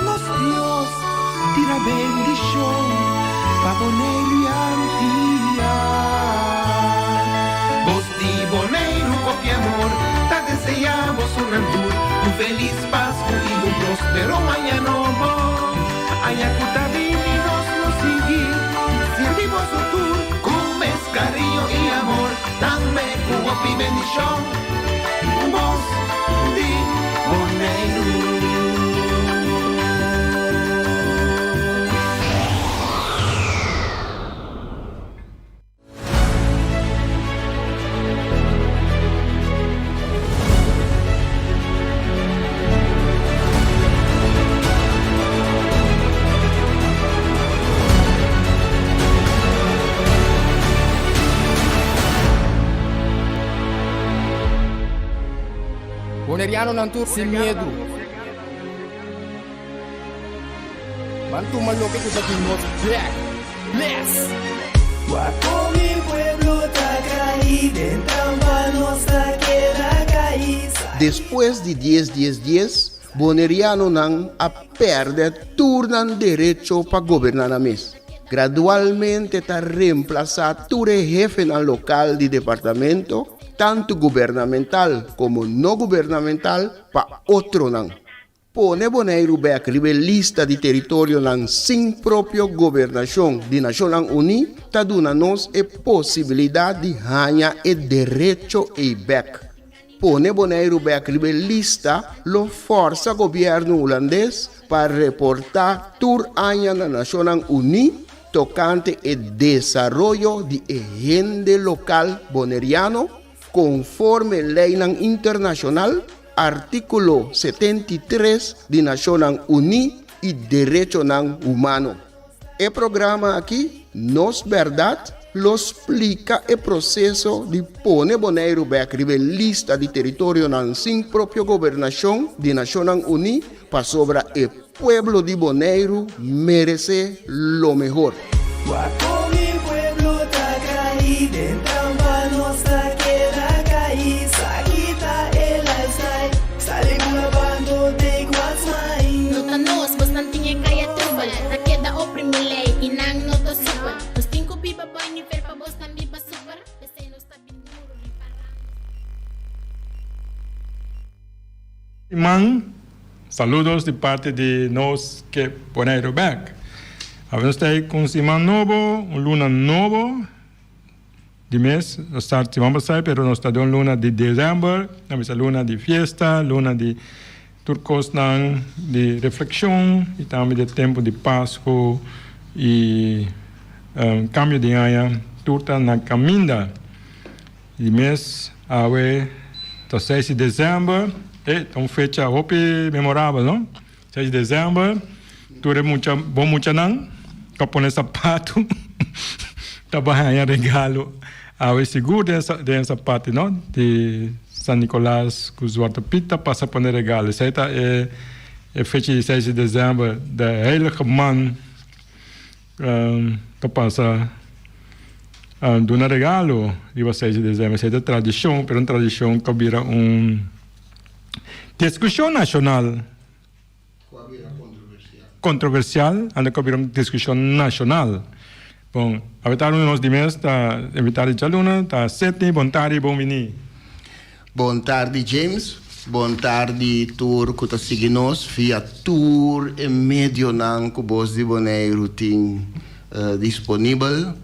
nos Dios tira bendishon pa Boneiru i Antia. Bos di Boneiru kopi amor ta deseá boso nan tur un felis Pasku i un prospero aña nobo. Aña ku ta bini nos lo sigui sirbi boso tur ku mes kariño i amor, tambe ku hopi bendishon. Bos di Boneiru. Bonerianonan tur sin miedu. Ban tuma loke ku ta di nos bek. Bless! Wak kon mi pueblo ta kai, den trampa nos ta keda kai. Despues di dies dies dies, Bonerianonan a pèrdè tur nan derecho pa goberná nan mes. Gradualmente ta remplasá tur e hefenan lokal di departamento, tantu gubernamental komo no gubernamental, pa otronan. Pone Boneiru bèk riba e lista di teritorionan sin propio gobernashon di Nashonnan Uní ta duna nos e posibilidat di haña e derecho ei bèk. Pone Boneiru bèk riba e lista lo fòrsa gobièrnu hulandes pa reportá tur aña na Nashonnan Uní tokante e desaroyo di e hende lokal boneriano konforme leinan internashonal, Artíkulo 73 di Nashonnan Uní i derechonan humano. E programa aki, Nos Bèrdat, lo splika e proseso di pone Boneiru bèk riba e lista di teritorionan sin propio gobernashon di Nashonnan Uní pasobra e pueblo di Boneiru meresé lo mehor. Wak kon mi pueblo ta kai, den trampa nos ta keda kai, sa kita e lifestyle, sali bula bando take what's mine. No ta nos, bosnan tin e kaya trubel, ta keda oprimi lei i nan no ta supel. Nos tin ku biba boi nivel pa bosnan biba super, p'esei nos ta bin duru riparando. Siman, saludos di parti di nos ke Boneiru bek. Awe nos ta ei ku un siman nobo, un luna nobo di mes. Nos start siman pasá pero nos ta den un luna di desèmber, nan bisa luna di fiesta, luna di tur kosnan di reflekshon i tambe di e tempu di Pasku i kambio di aña tur ta na kaminda. Di mes awe ta seis di december, e ta un fecha hopi memorabel no, seis di december tur e mucha bon muchanan ta pone sapatu ta bai haña regalo awe sigur den den esa parti no di San Nicolas ku Zwarte Piet ta pasa pone regalo esei ta e e fecha di seis di december de heilige man. Ta pasa duna regalo riba seis di december. Esei ta tradicion, pero un tradicion cu a bira un discusion nacional. Cu a bira controversial. Controversial, anto cu a bira un discusion nacional. Bon, awe ta nos di mes ta invita di djaluna, ta Sidney. Bon tardi, bon bini. Bon tardi James, bon tardi tur ku ta sigui nos via tur e medionan ku Bos di Boneiru tin disponibel.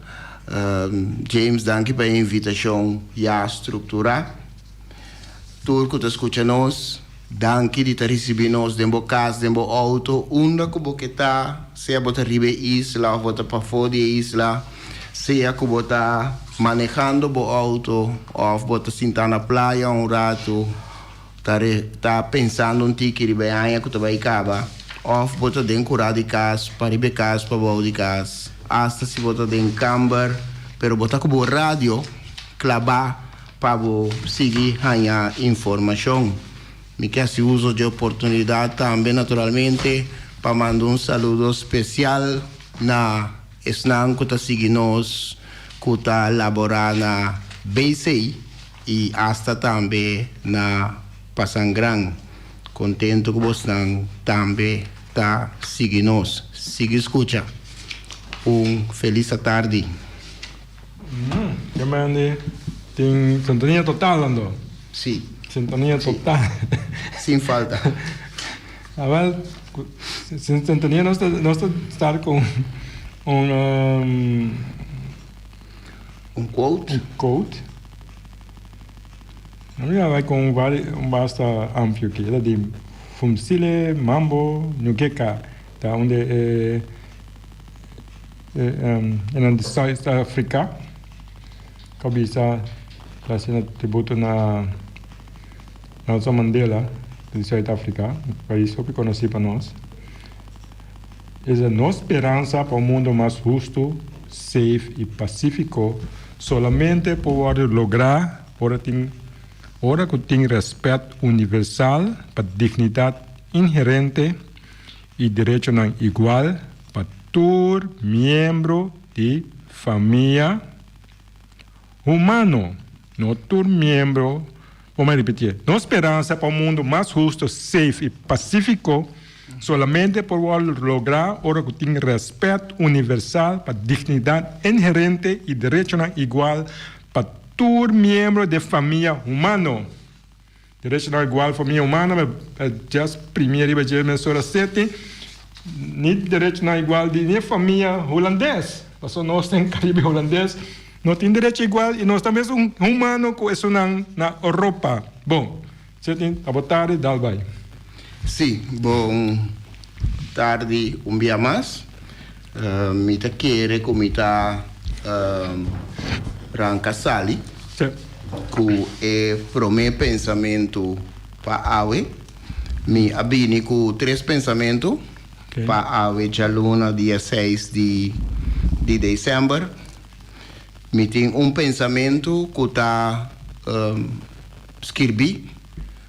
James danki pa e invitashon ya strukturá. Tur ku ta skucha nos, danki di ta risibí nos den bo kas, den bo outo, unda ku bo ke ta, sea bo ta riba e isla òf bo ta pafó di e isla. Sea ku bo ta manehando bo outo òf bo ta sintá na playa un ratu ta ta pensando un tiki riba e aña ku ta bai kaba òf bo ta den kurá di kas, pariba e kas, pabou di kas, asta si bo ta den kamber pero bo ta ku bo radio klabá pa bo sigui haña informashon. Mi ke hasi uso dje oportunidat tambe naturalmente pa manda un saludo spesial na. Esnan ku ta sigui nos ku ta laborá na BC i asta tambe na Pasangran. Kontentu ku bosnan tambe ta sigui nos. Sigui skucha. Un felis atardi. Ke mende tin sintonia total anto. Si. Sintonia total. Sin falta. Awel, sin sintonia nos ta nos ta start ku un Un quote. Un quote. Mi a bai ku un vari un basta amplio aki. E ta di Fumsile Mambo Nyugeka ta un di e e nan di South Africa ku a bisa ta hasiendo tributo na Nelson Mandela di South Africa, un pais hopi konosí pa nos. Esa nos speransa pa un mundo mas hustu, safe i pasífiko solamente por wòrdu lográ ora tin ora ku tin rèspèt universal pa dignidat inherente i derechonan igual pa tur miembro di famia humano. No tur miembro, bo a ripitié, nos speransa pa un mundu mas hustu, safe i pasífiko solamente por wòrdu lográ ora ku tin rèspèt universal pa dignidat inherente i derechonan igual pa tur miembro di e famia humano. Derechonan igual famia humano, mi just primia riba dje mesora seti, ni derechonan igual di ni famia hulandes, pasobra nos den Caribe Hulandes no tin derecho igual y nos ta mesun humano cu esunnan na Europa. Bon, seti ta bo tardi, dal bay. Si, bon tardi un bia mas. Mi ta kere ku mi ta ranka sali ku e promé pensamentu pa awe. Mi a bini ku tres pensamentu pa awe djaluna dia seis di di desèmber. Mi tin un pensamentu ku ta skirbí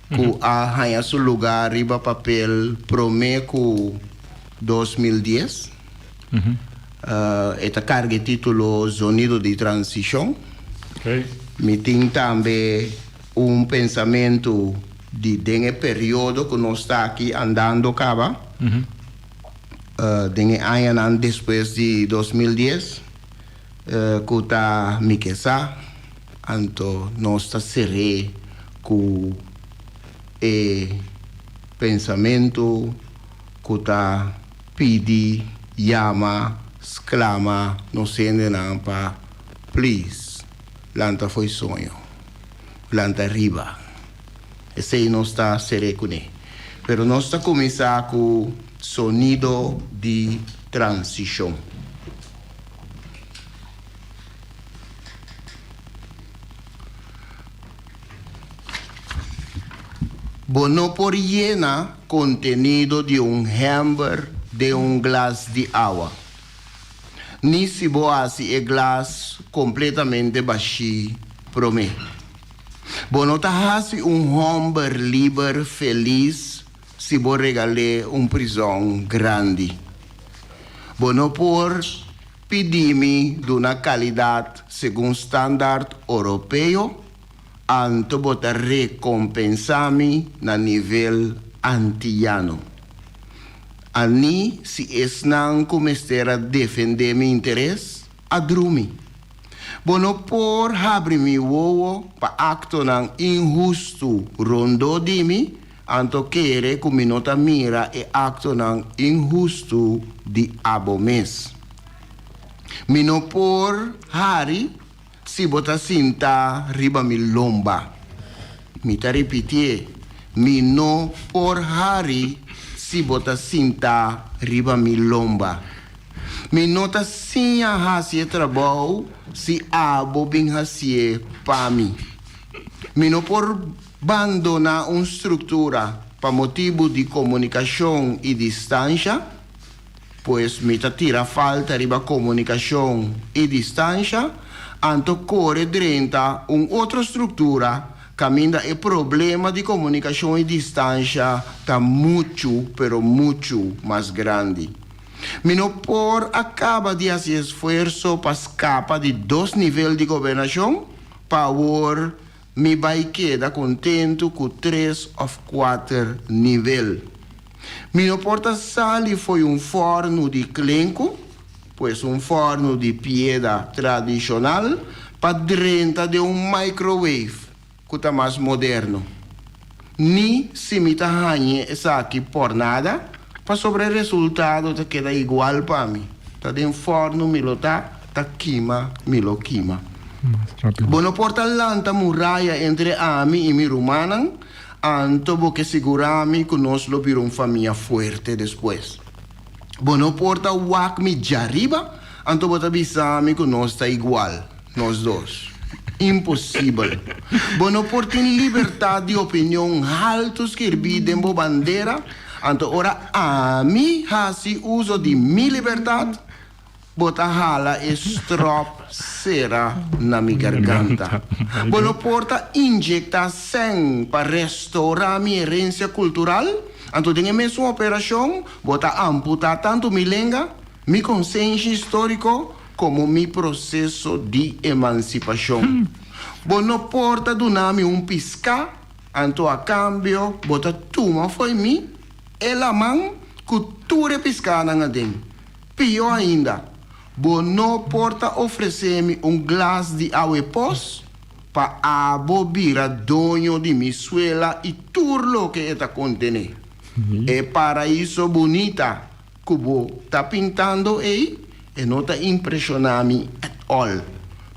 ku a haña su lugá riba papel promé ku 2010. E ta karga e título Zonido di Transishon. Mi tin tambe un pensamentu di den e periodo ku nos ta aki andando kaba, den e añanan despues di 2010, ku ta Mi Ke Sa. Anto nos ta ser'é ku e pensamentu ku ta pidi, yama, sklama nos hendenan pa please lanta fo'i soño, lanta riba. Esei nos ta ser'é kuné. Pero nos ta kuminsá ku sonido di transishon. Bo no por yena kontenido di un hèmber den un glas di awa, ni si bo hasi e glas kompletamente bashí promé. Bo no ta hasi un hòmber liber felis si bo regal'é un prizòn grandi. Bo no por. Pidi mi duna kalidat segun standaard oropeo, anto bo ta rekompensá mi na nivel antiyano. Ani si esnan ku mester a defendé mi interes a drumi. Bo no por habri mi wowo pa aktonan inhustu rondó di mi, anto kere ku mi no ta mira e aktonan inhustu di abo mes. Mi no por hari si bo ta sinta riba mi lomba. Mi ta ripitié, mi no por hari si bo ta sinta riba mi lomba. Mi no ta siña hasi e trabou si abo bin hasié pa mi. Mi no por Bandoná un struktura pa motibu di komunikashon i distansha, pues mi ta tira falta riba komunikashon i distansha, anto kore drenta un otro struktura kaminda e problema di komunikashon i distansha ta muchu pero muchu mas grandi. Mi no por a kaba di hasi esfuerso pa skapa di dos nivel di gobernashon pa awor Mi bai keda kontentu ku tres òf kuater nivel. Mi no por ta sali fo'i un fòrnu di klenku, pues un fòrnu di pieda tradishonal, pa drenta den un microwave ku ta mas moderno. Ni si mi ta hañ'e esaki pòrnada, pasobra e resultado ta keda igual pa mi, ta den fòrnu mi lo ta, ta kima mi lo kima. Bo no por ta lanta muraya entre ami i mi rumannan, anto bo ke sigurá mi ku nos lo bira un famia fuerte despues. Bo no por ta wak mi djariba, anto bo ta bisa mi ku nos ta igual, nos dos. Imposibel. Bo no por tin libertat di opinion haltu skirbí den bo bandera, anto ora ami hasi uso di mi libertat, Bo ta hala e strop sera na mi garganta. Bo no por ta inyecta sèn pa restaura mi herencia cultural, anto den e mesun operacion bo ta amputa tanto mi lenga, mi consenshi historico como mi proceso di emancipacion. Bo no por ta duna mi un pisca, anto a cambio bo ta tuma fo'i mi e laman cu tur e piscanan aden. Pió ainda, bo no por ta ofresé mi un glas di awe pos pa abo bira doño di mi suela i tur loke e ta kontené. E paraiso bunita ku bo ta pintando ei, e no ta impreshoná mi at all,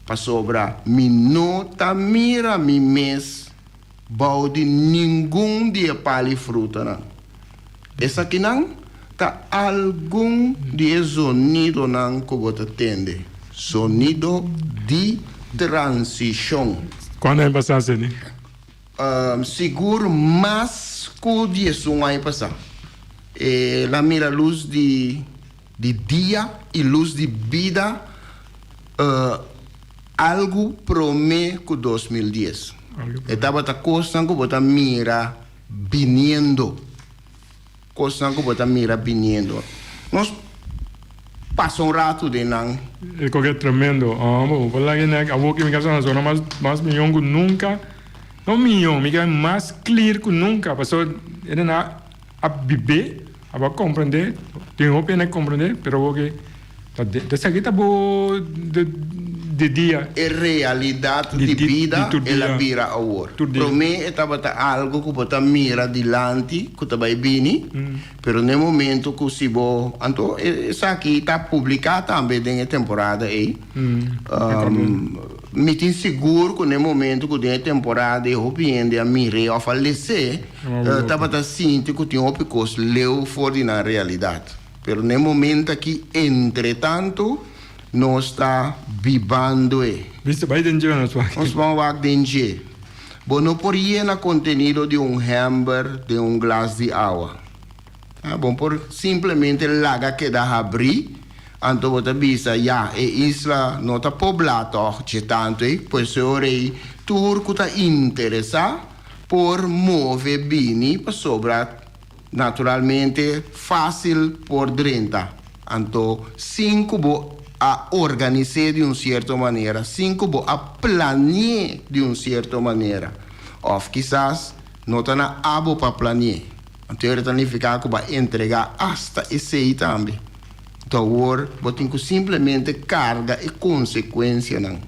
pasobra mi no ta mira mi mes bou di ningun di e pali frutanan. Esakinan ta algun di e zonidonan ku bo ta tende, zonido di transishon. Kuantu aña pasá, Cindy? Sigur mas ku diesun aña pasá. El a mira lus di di dia i lus di bida algu promé ku 2010. E tabata kosnan ku bo ta mira biniendo. Kosnan ku bo ta mira biniendo. Nos pasa un ratu den nan. E koke tremendo. Bo por laga nek awor ki mi ka sona sona mas mas miyon ku nunka. No miyon, mi ka mas clear ku nunka pasobra e nan a bibé, a bo a komprendé, tin hopi hende a komprendé, pero awor ki Ta esaki ta bo di dia. E realidat di bida el a bira awor. Promé e tabata algu ku bo ta mira dilanti ku ta bai bini, pero n'e momento ku si bo, anto esaki ta publiká tambe den e temporada ei. Mi tin sigur ku n'e momento ku den e temporada ei hopi hende a mir'é òf a les'é, tabata sinti ku tin hopi kos leu for di nan realidat. Pero n'e momento aki, entretanto, nos ta bibando e. Bisto, bai den dje nos wak. Nos ban wak den dje. Bo no por yena contenido di un hember den un glas di awa. Bo por simplemente laga keda habrí, anto bo ta bisa, ya, e isla no ta poblá tòg dje tantu ei, pues e ora ei tur ku ta interesá por move bini pasobra Naturalmente fácil por drenta, anto sin cu bo a organis'é di un cierto manera, sin cu bo a plani'é di un cierto manera. Of kisas no ta na abo pa plani'é. Anto e ta nifica cu bo a entrega hasta esey tambe. Anto awor bo tin cu simplemente carga e consecuencianan.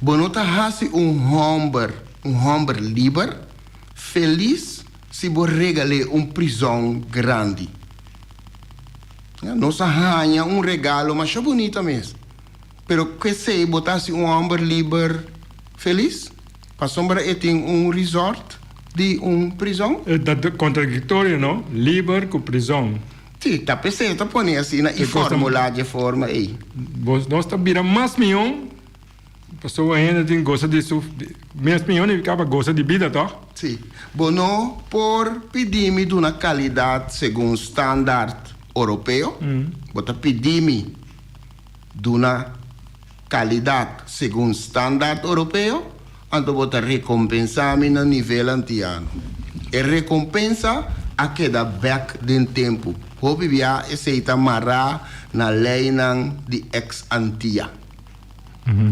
Bo no ta haci un homber un homber liber, Felis si bo regal'é un prizòn grandi. Nos a haña un regalo masha bunita mes. Pero k'esei bo ta hasi un hòmber liber felis? Pasobra e tin un resort di un prizòn? E ta kontradiktorio, no? Liber ku prizòn. Sí, ta p'esei e ta pone asina i formulá dje forma ei. Nos ta bira mas mihó Pasobra hende tin gosa di su mes piñon i kaba gosa di bida, tòg? Sí. Bo no por pidi mi duna kalidat segun standaard oropeo. Bo ta pidi mi duna kalidat segun standaard oropeo, anto bo ta rekompensá mi na nivel antiano. E rekompensa a keda bèk den tempu. Hopi bia esei ta mará na leinan di ex-Antia.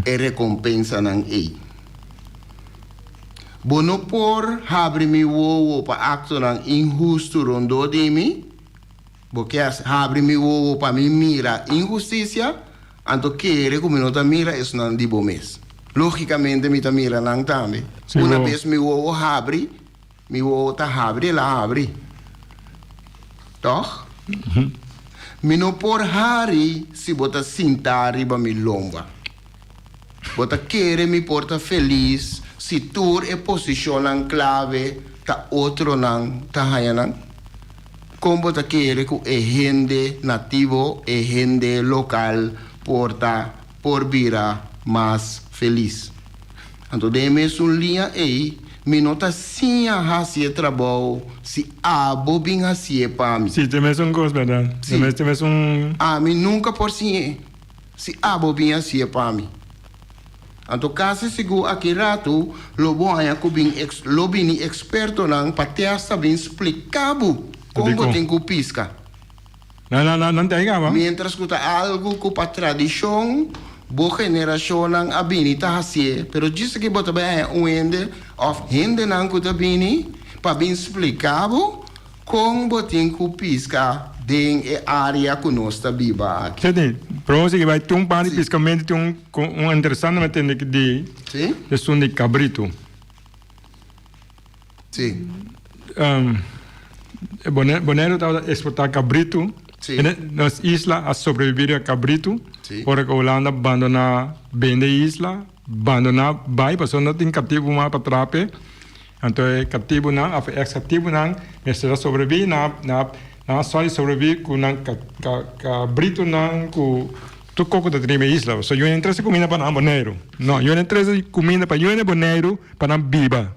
E rekompensanan ei. Bo no por habri mi wowo pa aktonan inhustu rondó di mi? Bo ke habri mi wowo pa mi mira inhustisia? Anto kere ku mi no ta mira esnan di bo mes. Lógikamente mi ta mira nan tambe. Una bes mi wowo habri, mi wowo ta habri, el a habri. Tòg? Mi no por hari si bo ta sintá riba mi lomba. Bo ta kere mi por ta felis si tur e posishonnan klave ta otronan ta haña nan? Kon bo ta kere ku e hende nativo, e hende lokal por ta por bira mas felis? Anto den e mesun liña ei, mi no ta siña hasi e trabou si abo bin hasié pa mi. Sí, ta e mesun kos, bèrdat? Sí. Ta e mesun. Ami nunka por siñ'é. Si abo bin hasié pa mi. Anto kasi sigur aki ratu lo bo haña ku bin lo bini ekspertonan pa te hasta bin splika bo kon bo tin ku piska. Miéntras ku ta algu ku pa tradishon bo generashonnan a bini ta hasié, pero djis aki bo ta bai haña un hende òf hendenan ku ta bini pa bin splika bo Kon bo tin ku piska den e área ku nos ta biba aki? Sete, Prome sigui bai tin un par di piskamentu tin un un interesante mi a tende di esun di kabritu. Si. Boneiru tabata eksportá kabritu. Nos isla a sobreviví riba kabritu ora ku Hulanda bandoná bende e isla, bandoná bai pasobra no tin katibu mas pa trape. Anto e katibunan òf e eks katibunan mester a sobrebí na na nan a sòli sobrebí ku nan ka ka kabritunan ku tur kos ku ta riba e isla. So yu trese kuminda pa nan Boneiru. No, yu trese kuminda pa yu Boneiru pa nan biba.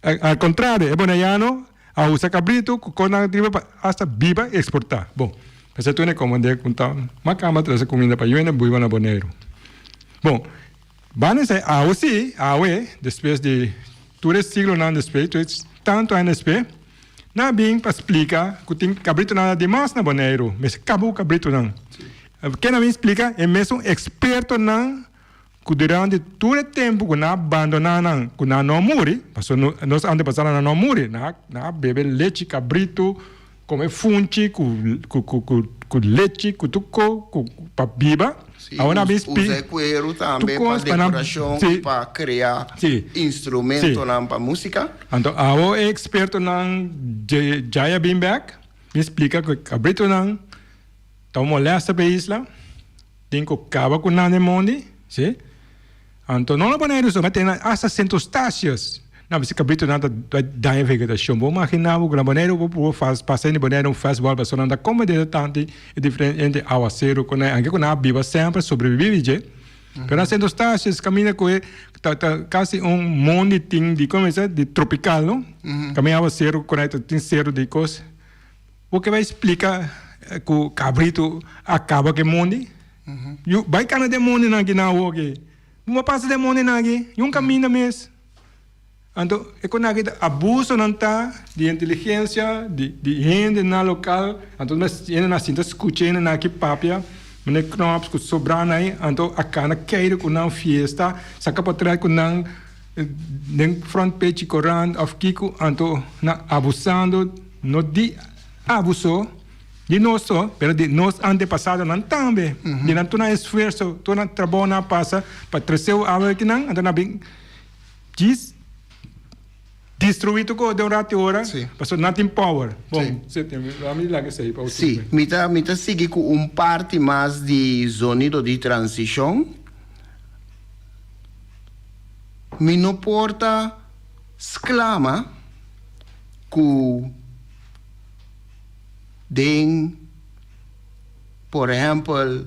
Al kontrario e boneiano a usa kabritu ku kos nan riba pa asta biba i eksportá. Bon, p'esei tur e komandé ku ta makamba trese kuminda pa yu biba na Boneiru. Bon. Banda esei, awe sí, awe, despues di tur e siglonan despues, tur e tantu aña despues, nan a bin pa splika ku tin kabritunan a dimas na Boneiru, mester kaba ku kabritunan. Ken a bin splika? E mesun ekspertonan ku durante tur e tempu ku nan a bandoná nan, ku nan no a muri, pasobra nos antepasadonan no a muri, nan a bebe lechi kabritu, Come funchi cu cu cu cu cu lechi cu tur co cu pa biba. Sí, Awor nan bin spi usa e cueru tur tambe pa cos pa nan decoracion sí y pa crea sí sí. instrumentonan pa musica. Anto awor e expertonan dje djaya bin bek bin splica cu e cabritonan ta un molesta pa e isla tin cu caba cu nan den mondi sí. Anto no lo Boneiru so, ma te na hasta Sint Eustatius. Na bisa cabritonan ta daña vegetacion. Bo imagina bo ku na Boneiru bo por pasa hende Boneiru un festival pasobra nan ta come desde tanti e diferente awaceru ku nan anke ku nan a biba semper sobrevivi dje. Pero na Sint Eustatius caminda ku e ta ta casi un mondi tin di como bisa di tropical no. Caminda awaceru ku nan tin ceru di cos. Bo ke bai splica ku cabrito a caba ku e mondi? Yu bai kana demonionan aki na awoki. Bo no pasa demonionan aki, yun kaminda mes. Anto e kon aki ta abusonan ta di inteligensia di di hendenan lokal, anto mes hendenan sinta skucha hendenan aki papia, mene Knops ku sobrá nan ei, anto a kana keire ku nan fiesta, saka potret ku nan den front page di korant òf kiko, anto nan abusando no di abuso. Di nos so, pero di nos antepasadonan tambe. Di nan tur nan esfuerso, tur nan trabou nan a pasa pa treseu awe akinan, anto nan a bin djis destruí tur kos den un ratu di ora, pasobra nan tin power. Bon, ami laga esei pa Sí, mi ta mi ta sigui ku un parti mas di zonido di transishon. Mi no por ta sklama ku. Den, por ehèmpel,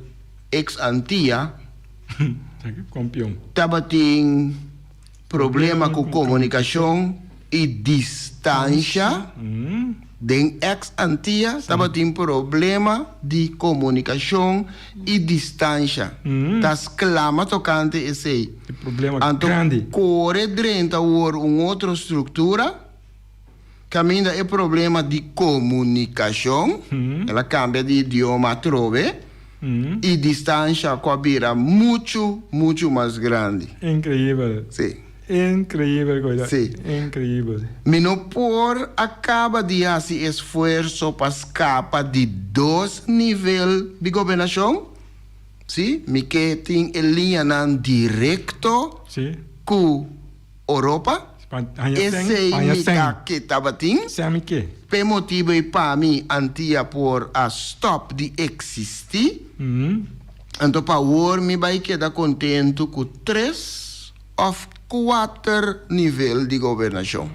ex Antia, tabatin problema ku komunikashon i distansha. Den ex Antia tabatin problema di komunikashon i distansha. Ta sklama tokante esei. Anto kore drenta awor un otro struktura. Caminda e problema di comunicacion, el a cambia di idioma atrobe, y distancia cu a bira mucho, mucho mas grandi. Increibel. Sí. Increibel, coisa. Sí. Increibel. Mi no por a kaba di hasi esfuerso pa skapa di dos nivel di gobernashon. Sí, mi ke tin e liñanan direkto Sí. ku Oropa. Pa haña sen, Esei pa haña mi sen. ta ke tabatin. Sen mi ke. P'e motibu ei pa mi Antia por a stòp di eksistí. Anto pa awor mi bai keda kontentu ku tres òf kuater nivel di gobernashon.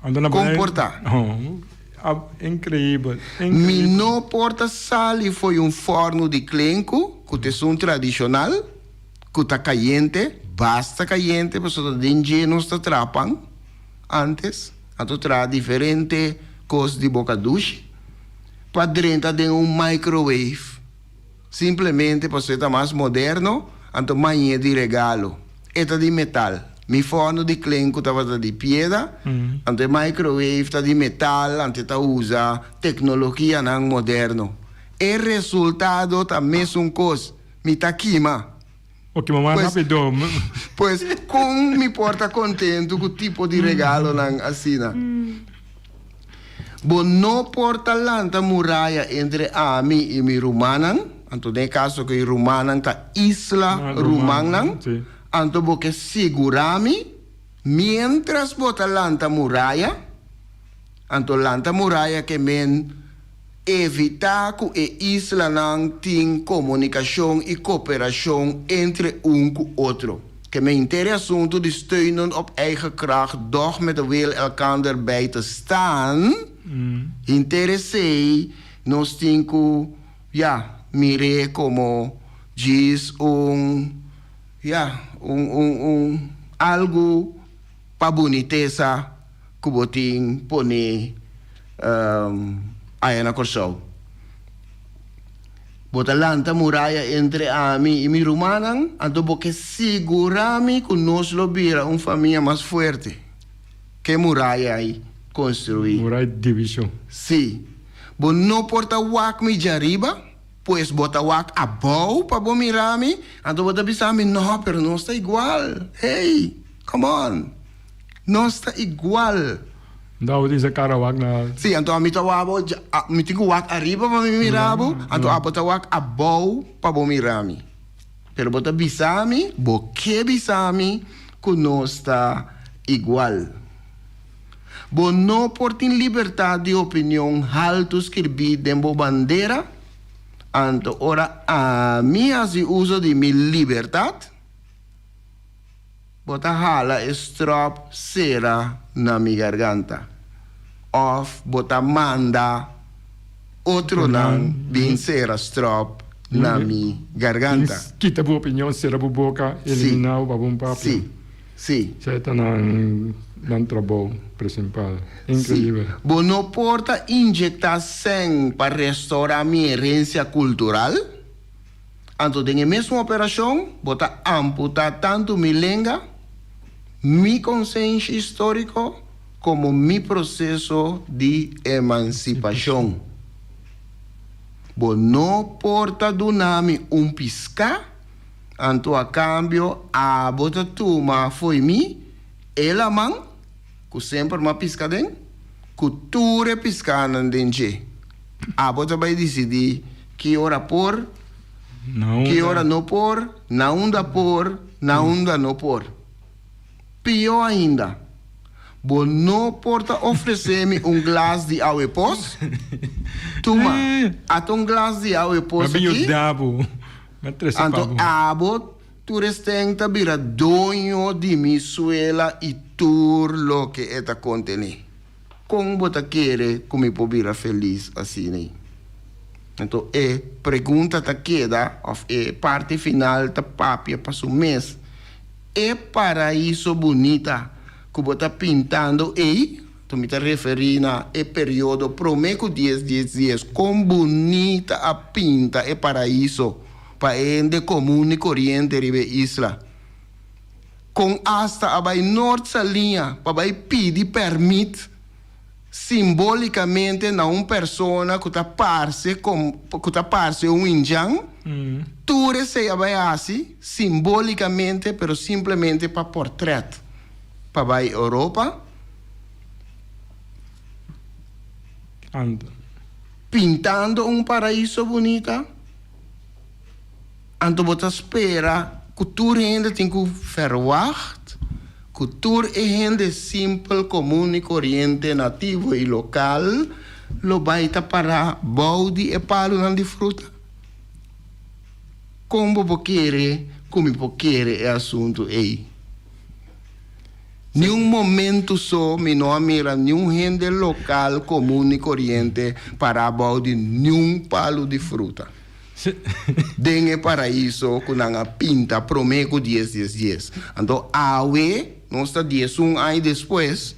Anto na Bonaire. Kon por ta? Oh, increibel, Mi increibel. no por ta sali fo'i un fòrnu di klenku, ku ta esun tradishonal, ku ta kayente, basta kayente, pasobra ta den dje nos ta traha pan antes, anto traha diferente kos di boka dushi, pa drenta den un microwave, simplemente pasobra e ta mas moderno, anto mañe di regalo. E ta di metal. Mi fòrnu di klenku tabata di pieda, anto e microwave ta di metal, anto e ta usa teknologianan moderno. E resultado ta mesun kos. Mi ta kima. O kima mas Pues, rapido. pues kon mi por ta kontentu ku tipo di regalonan asina? Bo no por ta lanta muraya entre ami i mi rumannan, anto den e kaso ku e rumannan ta isla Ah, ruman, rumannan, sí. anto bo ke sigurá mi miéntras bo ta lanta muraya, anto lanta muraya ke men Evitá ku e islanan tin komunikashon i koperashon entre un ku otro. Ke men henter e asuntu di steunen op eigen kracht doch met de wil elkander bij te staan, henter esei nos tin ku, ja, mir'é komo djis un, ja, un, un, un algu pa bunitesa. Ku bo tin pone aya na Kòrsou. Bo ta lanta muraya entre ami i mi rumannan, anto bo ke sigurá mi ku nos lo bira un famia mas fuerte ku e muraya ei konstruí. Muraya di divishon. Sí. Bo no por ta wak mi djariba, pues bo ta wak abou pa bo mira mi, anto bo ta bisa mi, No, pero nos ta igual. Hey, come on! Nos ta igual. Dao di sa cara wak na. Sí, anto ami ta wak bo, mi tin ku wak ariba pa mi mira bo, anto abo ta wak abou pa bo mira mi. Pero bo ta bisa mi, bo ke bisa mi ku nos ta igual. Bo no por tin libertad di opinion haltu skirbí den bo bandera, anto ora ami hasi uso di mi libertad, Bo ta hala e strop sera na mi garganta, òf bo ta manda otronan bin sera strop na mi garganta. Kita bo opinion, sera bo boka, eliminá bo pa bo un papia. Sí, sí. Esei ta nan nan trabou principal. Increíbel. Sí. Bo no por ta injektá sèn pa restourá mi herensia kultural? Anto den e mesun operashon bo ta amputá tantu mi lenga, mi konsenshi históriko komo mi proseso di emansipashon. Bo no por ta duna mi un piská, anto a kambio abo ta tuma fo'i mi e laman ku semper m'a piska den, ku tur e piskánan den dje. Abo ta bai disidí ki ora por, ki ora no por, na unda por, na unda no por. Pió ainda, bo no por ta ofresé mi un glas di awe pos? Tuma, ata un glas di awe pos aki, anto abo tur esten ta bira doño di mi suela i tur loke e ta kontené. Kon bo ta kere ku mi por bira felis asina? Anto e pregunta ta keda, òf e parti final ta papia pa su mes, E paraiso bunita ku bo ta pintando ei, anto mi ta referí na e periodo promé ku dies dies dies, kon bunita a pinta e paraiso pa e hende komun i koriente riba e isla. Kon asta a bai Noord Saliña pa bai pidi pèrmit simbólikamente na un persona ku ta parse ku ta parse un indjan, tur esei a bai hasi simbólikamente pero simplemente pa pòrtrèt. pa bai Europa? Anto. Pintando un paraiso bunita? Anto bo ta spera ku tur hende tin ku verwagt ku tur e hende simpel, komun i koriente, nativo i lokal lo bai ta pará bou di e palunan di fruta? Kon bo por kere ku mi por kere e asuntu ei? Niun momentu so mi no a mira niun hende lokal, komun i koriente pará bou di niun palu di fruta. Den e paraiso ku nan a pinta promé ku dies dies dies. Anto awe, nos ta 11 aña despues,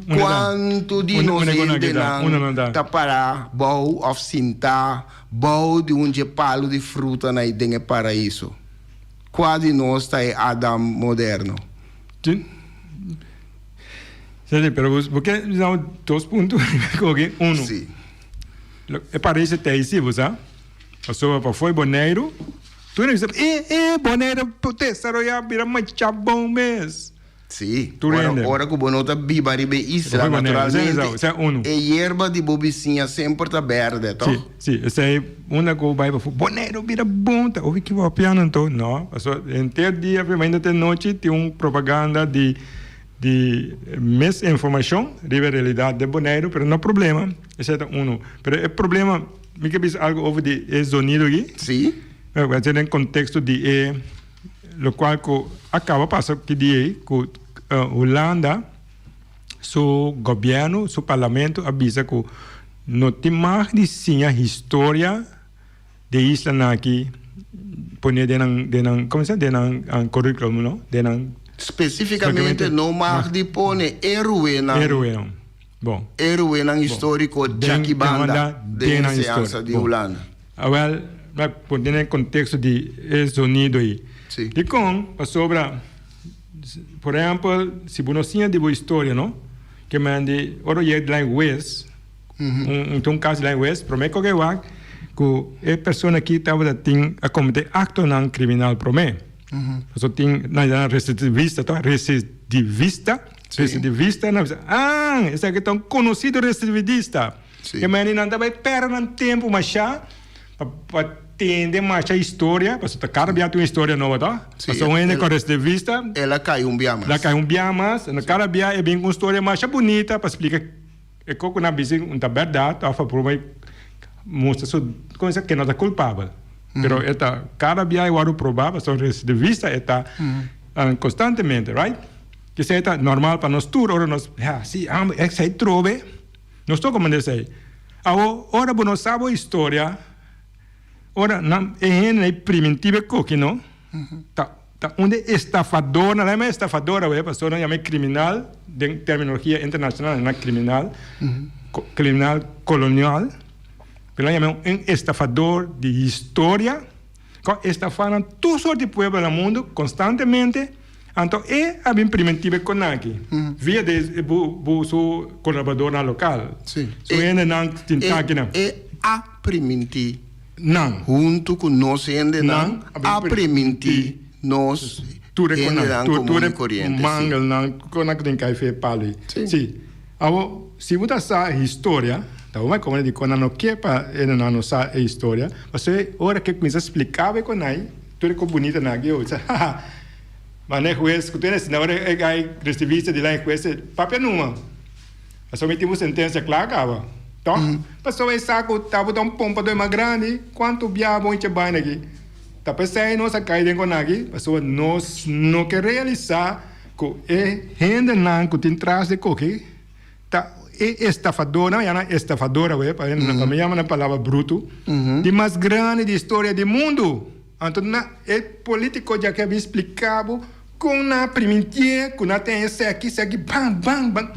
kuantu di nos hendenan ta pará bou òf sintá bou di un dje palu di fruta na den e paraiso? Kua di nos ta e Adam moderno? Sí, pero bo ke bisa dos punto. Uno. Sí. E paraiso ta ei sí, bo sa. Pasobra pa fo'i Boneiru, tur hende bisa, E, e, Boneiru desaroyá, bira masha bon mes. Sí, Tur ora, hende. ora ku bo no ta biba riba e isla, Fo'i Boneiru, esei naturalmente, esei unu. e yerba di bo bisiña semper ta bèrdè, tòg? Sí, sí, esei unda ku bo bai pafó, Boneiru bira bon, ta obi ki bo piano anto? No, pasobra henter dia, for mainta te nochi, tin un propaganda di di misinformashon riba e realidat den Boneiru, pero no problema, esei ta unu. Pero e problema, mi ke bisa algu over di e zonido aki. Sí. Bo a den konteksto di e lokual ku a kaba pasa ki dia ei ku Hulanda su gobièrnu, su parlamento a bisa ku no tin mag di siña historia di e islanan aki pone den nan den nan komo se den nan curriculum no den nan. Spesifikamente no mag di pone héroenan. Héroenan bon. Héroenan historico djaki banda den enseñansa di Hulanda. Awel mi pone den contexto di e zonido ei. Si. Dikon? Pasobra por ehempel si bo no siña di bo historia no ke men di ora bo yega di lijn wes. Un ta un kas di lei wes promé ku ke wak ku e persona aki tabata tin a kometé aktonan kriminal promé. Pasobra tin nan yama residivista ta residivista residivista nan bisa ah esaki ta un konosido residividista ke mende nan ta bai pèrdè nan tempu mashá pa pa tende masha historia pasobra ta kada bia tin un historia nobo to pasobra un hende ku residivista El a kai un bia mas. El a kai un bia mas kada bia e bin ku un storia masha bunita pa splika. E ko ku nan bisa un ta bèrdat òf a prueba i mustra su konsiensia ke no ta kulpabel. Pero e ta kada bia e wòrdu probá pasobra residivista e ta konstantemente, right? Esei ta normal pa nos tur ora nos ya si amo esei trobe nos tur komprende esei. Awor ora bo no sa bo historia ora nan e hende nan e primintí e koki no ta Ta un di e estafadornan, nan yama estafador awe, pasobra nan yama e kriminal den terminologia internashonal, nan yama kriminal, kriminal kolonial, pero nan yama un estafador di historia, ku a estafá nan tur sort di pueblo na mundu konstantemente, anto e a bin primentiba e konaki via di bu su kolaboradornan lokal, su hendenan tin takinan. E a primintí. Nan. Huntu ku nos hendenan a a primintí nos Tur e konan, hendenan tur, komun tur i e koriente, sí. mangelnan, konan ku tin kai fe palu ei. Sí. Sí. Awor, si bo ta sa historia, ta bo mai komo di konan no ke pa hendenan no sa e historia, pasobra e ora ke kuminsá spliká bo e konai, tur e kos bunita nan aki, bo bisa, haha, mane hues ku tur esei, ora e gai resibista di lan e hues, papia numa. Pasobra mi tin un sentensia kla kaba. Tòg? Pasobra e sa ku tabata un pompa dor mas grandi, kuantu bia bo hincha baina aki? Ta p'esei nos a kai den konaki, pasobra nos no ke realisá ku e hendenan ku tin tras di koki ta e estafadornan, ya nan estafador awe, pa mi yama nan palabra brutu, di mas grandi di historia di mundu. Anto na e politico dja ke a bin splica bo con nan a primintie cu nan ten eseki, eseki, bang, bang, bang.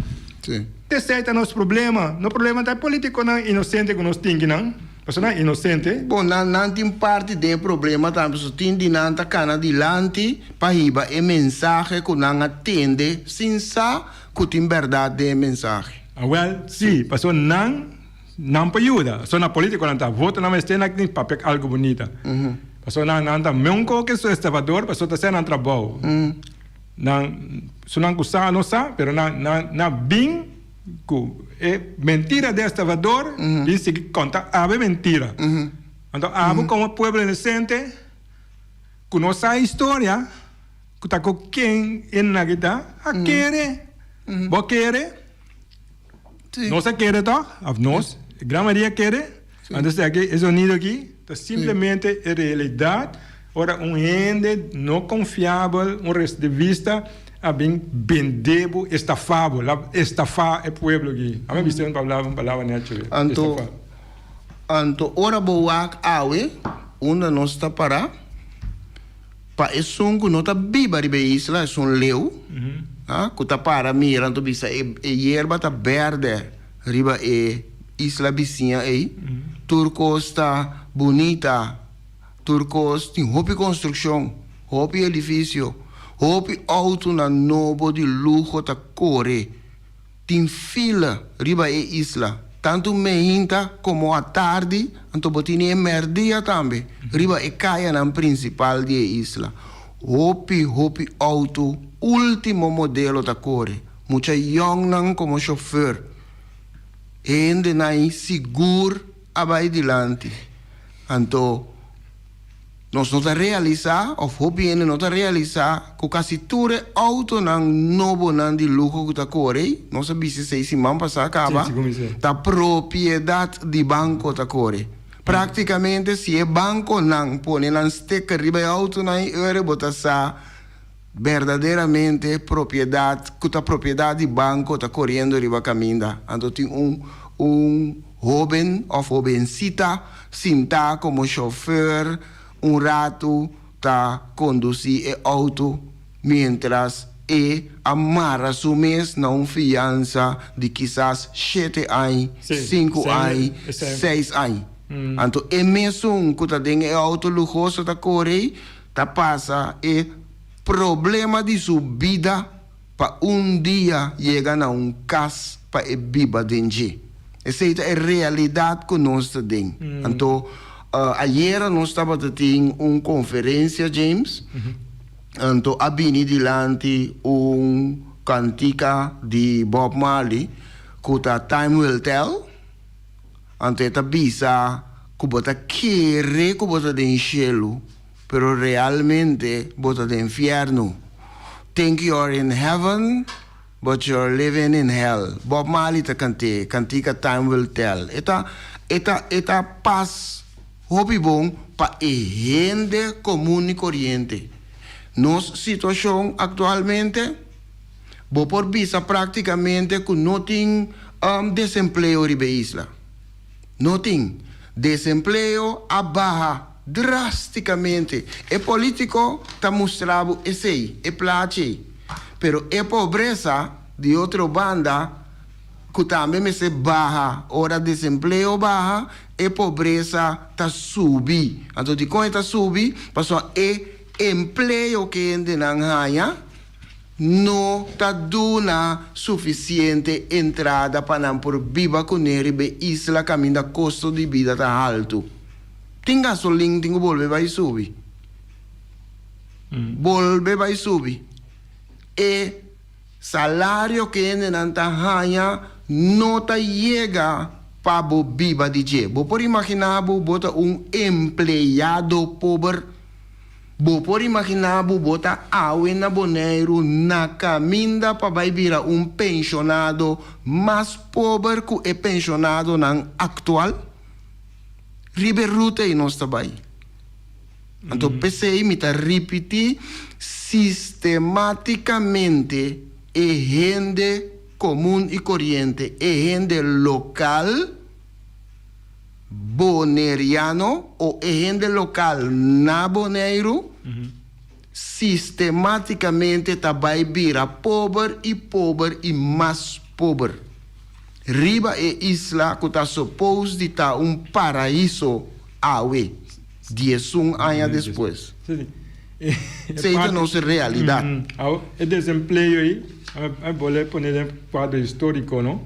Sí. Esey ta nos problema. No problema ta e politiconan inocente cu nos tin kinan. Pasobra nan inocente. Bon, nan, nan tin parti den e problema tambe, pasobra tin di nan ta cana dilanti pa hiba e mensahe cu nan a tende sin sa cu tin berdad den e mensahe. Awel, si, pasobra nan. Nan por yuda. So na politiconan ta vota nan mester nan tin papia algo bunita. Pasobra nan nan ta meun ko ke su estafador pasobra ta haciendo nan trabou. Nan su nan ku sa no sa, pero nan nan nan bin ku e mentira di estafador bin sigui konta abo e mentira. Anto abo komo pueblo inosente ku no sa e historia ku ta ku ken e nan ta a kere. Bo kere? Nos a kere tòg? Òf nos, e gran mayoria a kere? Anto esaki e zonido aki ta simplemente e realidat ora un hende no konfiabel, un resdevista a bin bende bo, estafa bo, la estafa e pueblo aki. Ame bisa un palabra, un palabra nechi, Anto, estafa. anto ora bo wak awe unda nos ta para, pa esun ku no ta biba riba e isla, esun leu, ah, ku ta para mira anto bisa e e yerba ta bèrdè riba e isla bisiña ei, tur kos ta bunita, tur kos tin hopi konstrukshon, hopi edifisio, hopi outonan nobo di luho ta kore, tin fila riba e isla, tantu meinta komo atardi, anto bo tini e mèrdia tambe riba e kayanan prinsipal di e isla. Hopi, hopi outo último modelo ta kore. Mucha yòngnan komo shofèr, hendenan sigur a bai dilanti. Anto nos no ta realisá òf hopi hende no ta realisá ku kasi tur e outonan nobonan di luho ku ta kore ei, nos a bisa esei siman pasá kaba, ta propiedat di banko ta kore. Praktikamente si e bankonan pone nan sticker riba e outonan ei ora bo ta sa Berdaderamente propiedat ku ta propiedat di banko ta koriendo riba kaminda. Anto tin un un hoben òf hobensita sintá komo shofèr un ratu ta kondusí e outo miéntras e a mara su mes na un fiansa di kisas shete añ, sinku añ, seis añ. Anto e mesun ku ta den e outo luhoso ta kore ei Ta pasa e problema di su bida pa un dia yega na un kas pa e biba den dje. Esei ta e realidat ku nos ta den. Anto, ayera nos tabata tin un konferensia, James, anto a bini dilanti un kantika di Bob Marley ku ta Time Will Tell. Anto e ta bisa ku bo ta kere ku bo ta den shelu, pero realmente bo ta den fièrnu. Think you're in heaven, but you're living in hell. Bob Marley ta kant'é, kantika Time Will Tell. E ta, e ta, e ta pas hopi bon pa e hende komun i koriente. Nos situashon aktualmente? Bo por bisa práktikamente ku no tin desempleo riba e isla. No tin. Desempleo a baha drástikamente. E polítiko ta mustra bo esei, e plachi ei. Pero e pobresa, di otro banda, ku tambe mester baha ora desempleo baha, e pobresa ta subi. Anto dikon e ta subi? Pasobra e empleo ku e hendenan haña, no ta duna sufisiente entrada pa nan por biba kuné riba e isla kaminda kosto di bida ta haltu. Tin gasolin tin ku bolbe bai subi. Bolbe bai subi. E salario ku hendenan ta haña no ta yega pa bo biba di dje. Bo por imaginá bo bo ta un empleado pober? Bo por imaginá bo bo ta awe na Boneiru na kaminda pa bai bira un penshonado mas pober ku e penshonadonan aktual? Riba e ruta ei nos ta bai. Anto p'esei mi ta ripití sistematikamente e hende komun i koriente, e hende lokal, Boneriano o e hende lokal na Boneiru sistematikamente ta bai bira pober i pober i mas pober. Riba e isla ku ta supos di ta un paraiso awe, diesun aña despues. Esei ta nos realidat. E desempleo ei, a bolbe pone den kuadro históriko, no?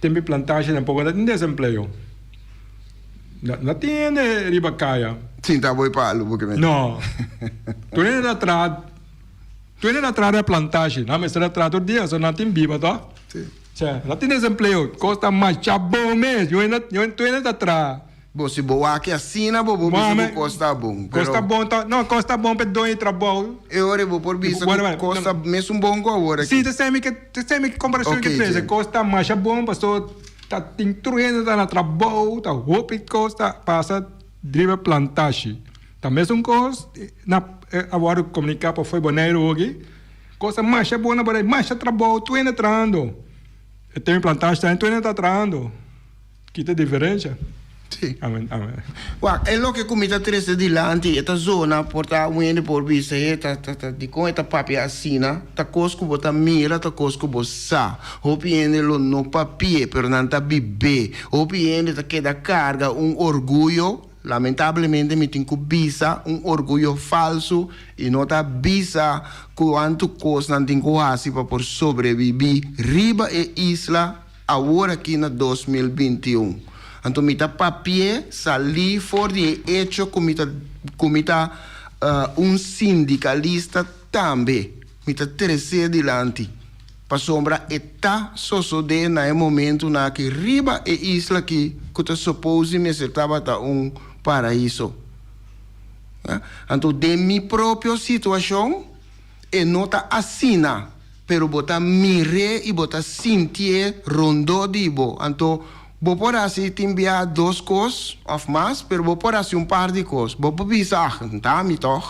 Tempu plantashi tampoco no tin desempleo. No tin hende riba caya. Sin ta boy palu bo ke mete. No. Tur hende ta traha. Tur hende ta traha den plantashi, nan mester a traha tur dia, so nan tin biba to. Si. Sè, no tin desempleo, kos ta masha bon mes, yu hende, tur hende ta traha. Bo si bo wak asina bo por bisa ku kos ta bon, pero. Kos ta bon ta, no, kos ta bon pa e doño di trabou. E ora bo por bisa ku kos ta mesun bon ku awor aki. Si, ta semi ke, ta semi ke komparashon ke trese, kos ta masha bon paso ta tin tur hende ta na trabou, ta hopi kos ta pasa riba plantashi. Ta mesun kos na a wòrdu komuniká pa fo'i Boneiru hopi, kos ta masha bon na Boneiru, masha trabou, tur hende trahando. E tem plantashi tambe tur hende ta trahando. Ki ta e diferensha? Sí. Amen, amen. Wak, e loke ku mi ta trese dilanti e ta zona por ta un hende por bisa he ta ta ta dikon e ta papia asina? Ta kos ku bo ta mira, ta kos ku bo sa. Hopi hende lo no papi'e pero nan ta bib'é. Hopi hende ta keda karga un orguyo, lamentablemente mi tin ku bisa un orguyo falsu i no ta bisa kuantu kos nan tin ku hasi pa por sobrebibí riba e isla Awor aki na 2021. Anto mi ta papi'é salí for di e echo ku mi ta ku mi ta un sindikalista tambe. Mi ta tres'é dilanti. Pasobra e ta sosodé na e momentunan aki riba e isla aki ku ta supose mester tabata un paraiso. Anto den mi propio situashon e no ta asina. Pero bo ta mir'é i bo ta sintié rondó di bo. Anto, bo por hasi tin bia dos kos òf mas, pero bo por hasi un par di kos. Bo por bisa, Ah, ta ami tòg.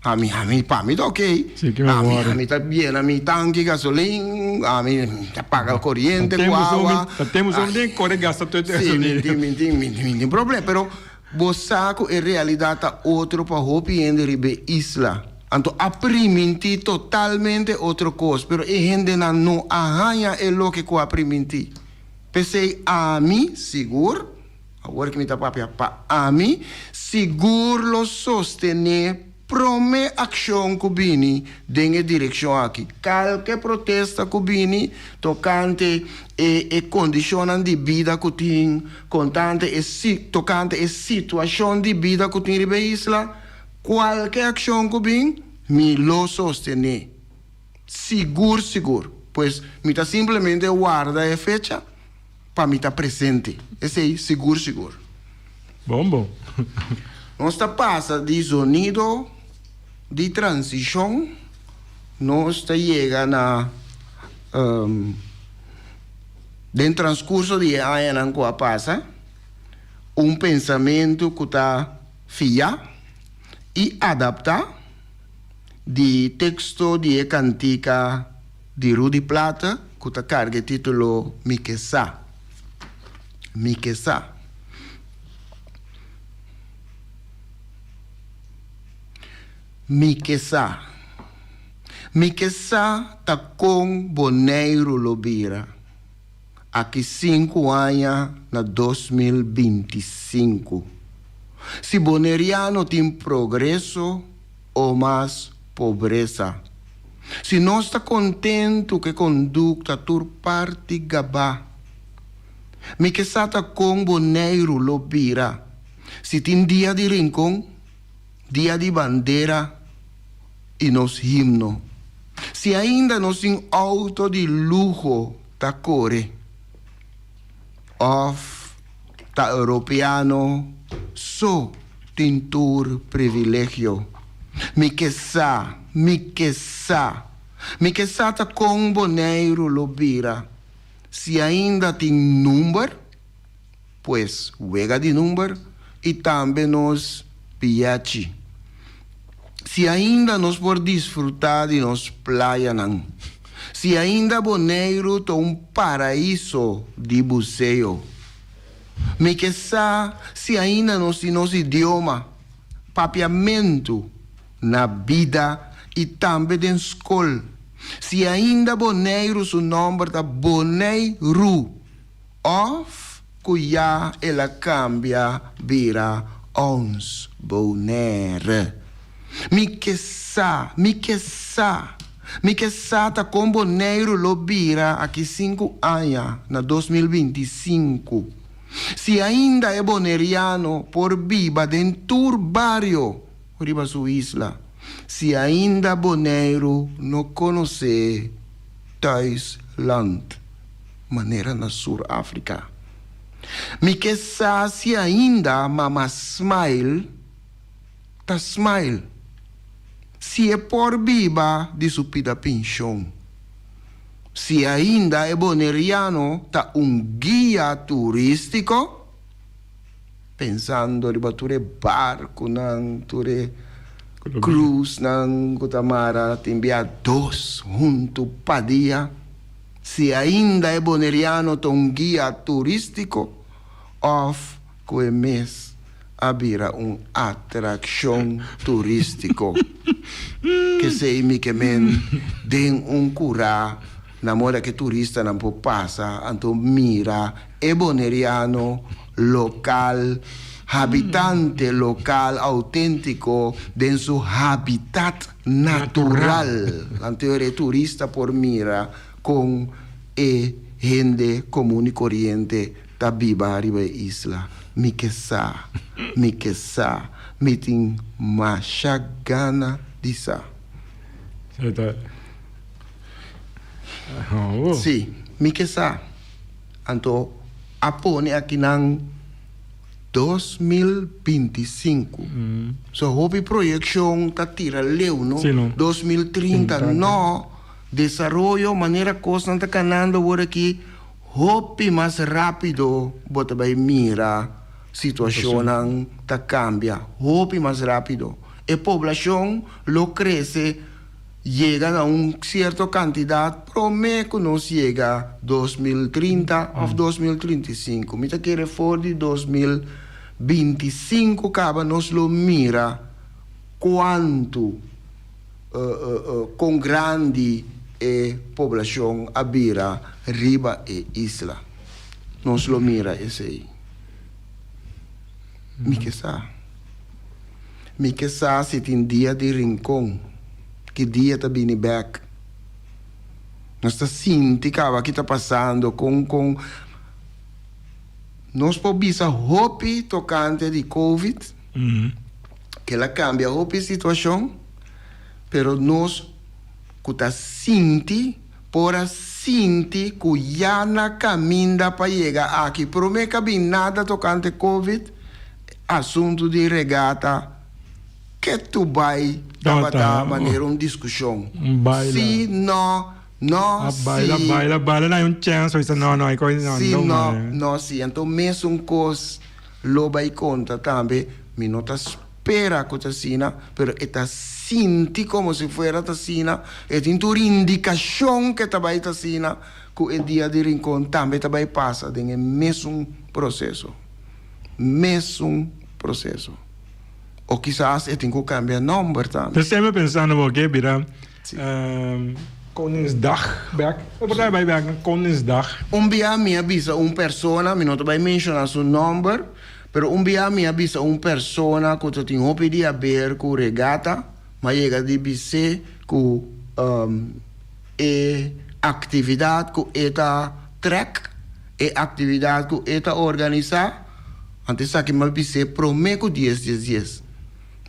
Ami, ami, pa mi ta okey. Sí, ki mi Ami, wòrdu. ami ta yena mi tanki gasolin, ami ta paga koriente ku awa. Ta tempu so mi tin kore gasta tur e Sí, gasolin. mi tin, mi tin, mi tin, mi tin problema. Pero bo sa ku e realidat ta otro pa hopi hende riba e isla. Anto a primintí totalmente otro kos, pero e hendenan no a haña e loke ku a primintí. P'esei ami sigur, awor ku mi ta papia pa ami, sigur lo sostené promé akshon ku bini den e direkshon aki. Kalke protesta ku bini tokante e e kondishonnan di bida ku tin, kontante e tokante e situashon di bida ku tin riba e isla, Kualke akshon ku bin, mi lo sostené. Sigur sigur. Pues mi ta simplemente warda e fecha pa mi ta presente. Esei sigur sigur. Bon bon. Nos ta pasa di zonido di transishon, nos ta yega na den transkurso di e añanan ku a pasa, un pensamentu ku ta. Fia i adaptá di teksto di e kantika di Rudy Plaate ku ta karga e título Mi ke sa. Mi ke sa. Mi ke sa. Mi ke sa ta kon Boneiru lo bira Aki sinku aña na 2025. Si boneriano tin progreso o mas pobresa. Si nos ta kontentu ku e kondukta tur parti gabá. Mi ke sa ta kon Boneiru lo bira si tin dia di Rincon, dia di bandera i nos himno. Si ainda nos tin outo di luho ta kore òf ta europeano so tin tur privilegio. Mi ke sa, mi ke sa, mi ke sa ta kon Boneiru lo bira si ainda tin number, pues wega di number i tambe nos biyachi. Si ainda nos por disfrutá di nos playanan. Si ainda Boneiru ta un paraiso di buseo. Mi ke sa si ainda nos tin nos idioma, papiamentu, na bida i tambe den skol. Si ainda Boneiru su nòmber ta Boneiru òf ku ya el a kambia bira Ons Bonaire. Mi ke sa, mi ke sa, mi ke sa ta kon Boneiru lo bira aki sinku aña na 2025. Si ainda e boneriano por biba den tur bario riba su isla. si ainda Boneiru no konosé thuisland manera na Sur Afrika. Mi ke sa si ainda Mama Smile ta smile, si e por biba di su pida penshon, si ainda e boneriano ta un guia turístiko, pensando riba tur e barkunan, tur e cruisenan ku ta mara tin bia dos huntu pa dia, si ainda e boneriano ta un guia turístiko òf ku e mes a bira un atrakshon turístiko. Kesei mi ke men den un kurá na moda ku e turistanan por pasa anto mira e boneriano lokal, habitante lokal outéntiko den su habitat natural. Anto e turista por mira kon e hende komun i koriente ta biba riba e isla. Mi ke sa, mi ke sa, mi tin masha gana di sa. Sí, mi ke sa. Anto a pone akinan 2025. So hopi proyekshon ta tira leu, no? 2030, no. Desaroyo, manera kosnan ta kanando awor aki, Hopi mas rápido bo ta bai mira situashonnan ta kambia, hopi mas rápido. E poblashon lo krese yega na un sierto kantidat promé ku nos yega 2030 òf 2035. Mi ta kere for di 2025 kaba nos lo mira kuantu. Kon grandi e poblashon a bira riba e isla? Nos lo mira esei. Mi ke sa. Mi ke sa si tin dia di Rincon, ki dia ta bini bek. Nos ta sinti kaba ki ta pasando, kon kon nos por bisa hopi tokante di Covid. Kel a kambia hopi situashon, pero nos ku ta sinti por a sinti ku ya na kaminda pa yega aki. Promé ka bin nada tokante Covid, asuntu di regata ketu bai tabata manera un diskushon. Si, no, no, si. Si, no, no, si. Anto mesun kos. Lo bai konta tambe, mi no ta spera ku ta asina, pero e ta sinti komo si fuera ta asina, e tin tur indikashon ku e ta bai ta asina, ku e dia di Rincon tambe ta bai pasa den e mesun proseso. Mesun proseso. O kisas e tin ku kambia nòmber tambe. P'esei mi a pensando bo ke bira Koningsdag bek. Bo por ta bai bek na Koningsdag. Un bia mi a bisa un persona, mi no ta bai menshoná su nòmber, pero un bia mi a bisa un persona ku ta tin hopi di haber ku regata, mi a yega di bis'é ku e aktividat ku e ta trèk, e aktividat ku e ta organisá, anto esaki mi a bis'é promé ku dies dies dies.